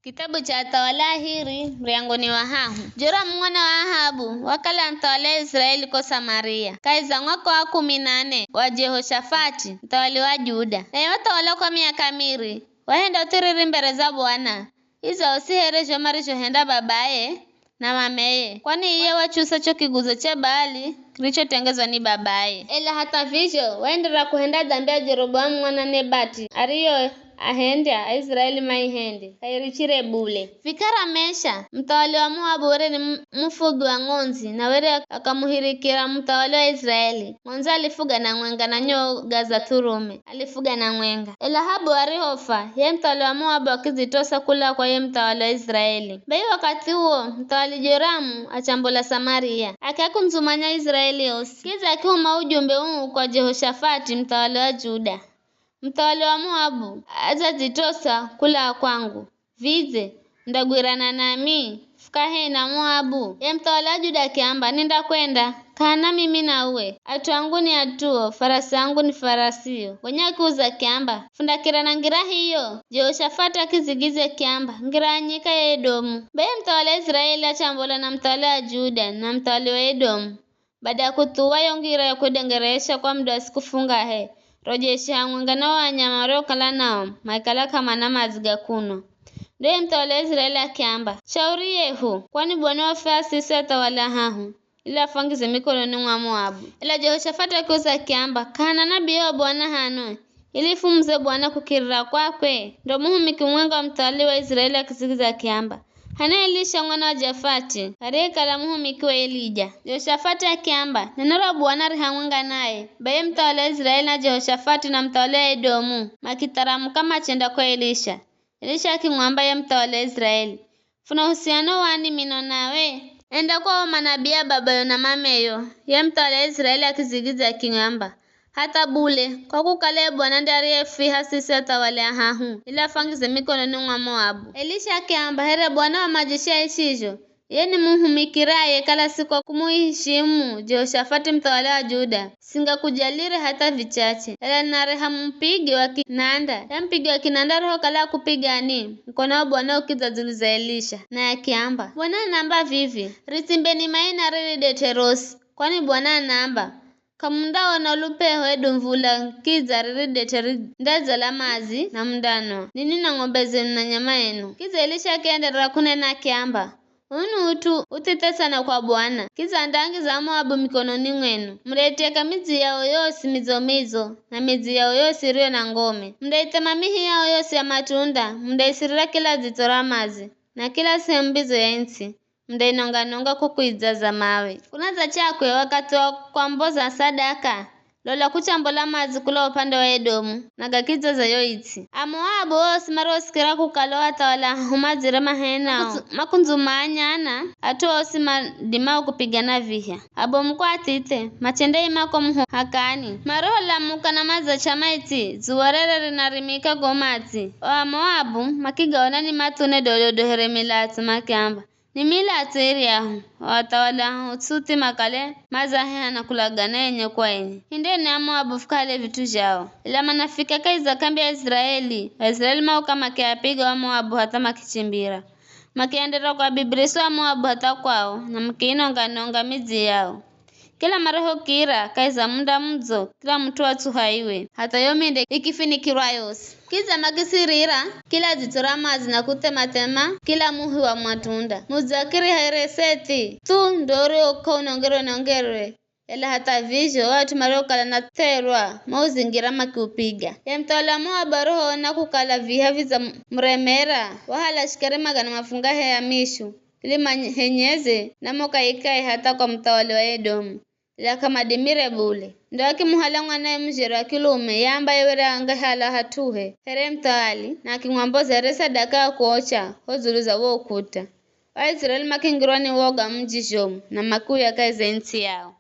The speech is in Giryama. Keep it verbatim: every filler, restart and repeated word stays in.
Kitabu cha Athawali Ahiri, muryango ni wa hahu. Joramu mwana wa Ahabu wakala muthawali wa Israeli ko Samaria, kahi za mwaka wa kumi na nane wa Jehoshafati, muthawali wa Juda. Naye wathawala kwa miaka miri, wahenda uthiriri mbere za Bwana, iza usi here zho marizhohenda babaye na mameye, kwani iye wachusa cho kiguzo cha Baali kirichotengezwa ni babaye. Ela hatha vizho, waenderera kuhenda dhambi ya Jeroboamu mwana Nebati, ariyo ahendya Aisiraeli maihende, k'airichire bule. Vikara Mesha, muthawali wa Moabu were ni mu-, mufugi wa ng'ondzi, na were akamuhirikira muthawali wa Israeli. Ng'ondzi alifuga na mwenga na nyoga za thurume, alifuga na mwenga. Ela Ahabu arihofa, ye muthawali wa Moabu akidzitosa kula kwa ye muthawali wa Israeli. Bai wakathi uwo, muthawali Joramu achambola Samaria, akiakundzumanya Israeli yosi. Kidza akihuma ujumbe uu kwa Jehoshafati, muthawali wa Juda. Muthawali wa Moabu adzadzitosa kula kwangu. Vidze, undagwirana nami, fukahe na Moabu? Ye muthawali wa Juda akiamba, nindakwenda, k'ahana mimi na uwe. At'u angu ni at'uo, farasi angu ni farasio. Gonya akiuza akiamba, fundakirana ngira hiyo? Jehoshafati akidzigidzya akiamba, ngira ya nyika ya Edomu. Bai muthawali wa Israeli achambola na muthawali wa Juda na muthawali wa Edomu. Bada ya kuthuwa yo ngira ya kudengeresha kwa muda wa siku fungahe, ro jeshi hamwenga na o anyama mariokala nao, makikala k'amana madzi ga kunwa. Ndo ye muthawali wa Israeli akiamba, shauri yehu, kwani Bwana wafuha siswi athawali ahahu, ili afuangize mikononi mwa Moabu. Ela Jehoshafati akiuza akiamba, k'ahana nabii wa Bwana hano, ili fumuze Bwana kukirira kwakwe? Ndo muhumiki mumwenga wa muthawali wa Israeli akidzigidzya akiamba, hana Elisha mwana wa Shafati, ariyekala muhumiki wa Elija. Jehoshafati akiamba, neno ra Bwana ri hamwenga naye. Bai ye muthawali wa Israeli na Jehoshafati na muthawali wa Edomu makitharamuka machenda kwa Elisha. Elisha akimwamba ye muthawali wa Israeli, funa uhusiano wani mino nawe? Enda kwa o manabii a babayo na mameyo. Ye muthawali wa Israeli akidzigidzya akimwamba, hatha bule, kwa kukala ye Bwana ndiye ariyefwiha siswi athawali ahahu, ili afuangize mikononi mwa Moabu. Elisha akiamba, here Bwana wa majeshi aishizho, ye nimuhumikiraye kala si kwa kumuhishimu Jehoshafati muthawali wa Juda, singakujalire hatha vichache, ela nare hamupigi wa kinanda. Ye mupigi wa kinanda arihokala akupigani, mukono wa Bwana ukidza dzulu za Elisha, naye akiamba, Bwana anaamba vivi, ritsimbeni mai na riridet'e rosi, kwani Bwana anaamba, k'amundaona lup'eho hedu mvula, kidza riridet'e rindadzala madzi na mundanwa, ninwi na ng'ombe zenu na nyama enu. Kidza Elisha akienderera kunena akiamba, unu ut'u uthithe sana kwa Bwana, kidza andaangiza Amoabu mikononi mwenu. Mundaiteka midzi yao yosi midzo-midzo, na midzi yao yosi iriyo na ngome. Mundaithema mihi yao yosi ya matunda, mundaisirira kila dzitso ra madzi, na kila sehemu mbidzo ya ntsi, mundainonga-nonga kwa kuidzaza mawe. Kunadza chakwe wakathi wa kwamboza sadaka, lola kuchambola madzi kula upande wa Edomu, na gakidzaza yo its'i. Amoabu osi mariosikira kukala o athawali ahahu madzire mahenao, makundzu-, makundzumanyana, at'u osi madimao kupigana vihya. Abomu kwa athithe, machendeima ko muhakani. Mariholamuka na madzacha maitsi, dzuwa rere rinarimika go matsi. O Amoabu makigaona ni mathune dododo here milatso, makiamba, ni milatso iryahu, o athawali ahahu suthi makale madzaheha na kulagana enye kwa enye. Hindeni Amoabu fukale vit'u zhao. Ela manafika kahi za kambi ya Israeli, Aisiraeli mauka makiapiga o Amoabu hatha makichimbira. Makienderera kuabibirisa o Amoabu hatha kwao, na makiinonga-nonga midzi yao. Kila marihokira kahi za munda mudzo, kila mut'u watsuha iwe, hatha yo minde ikifinikirwa yosi. Kidza makisirira kila dzitso ra madzi na kuthema-thema kila muhi wa matunda. Mudzi wa Kiri-Haresethi thu ndo uriwo k'aunongerwe-nongerwe, ela hatha vizho o at'u mariokala na therwa mauzingira makiupiga. Ye muthawali wa Moabu arihoona kukala vihya vidzamuremera, wahala shikari magana mafungahe ya mishu, ili mahenyeze na mo kahikahi hatha kwa muthawali wa Edomu, ela k'amadimire bule. Ndo akimuhala mwanaye mujeri wa kilume, ye ambaye were angahala hat'uhe, here muthawali, na akimwamboza here sadaka ya kuocha ho dzulu za wo ukuta. O Aisiraeli makingirwa ni woga munji zhomu, na makiuya kahi za ntsi yao.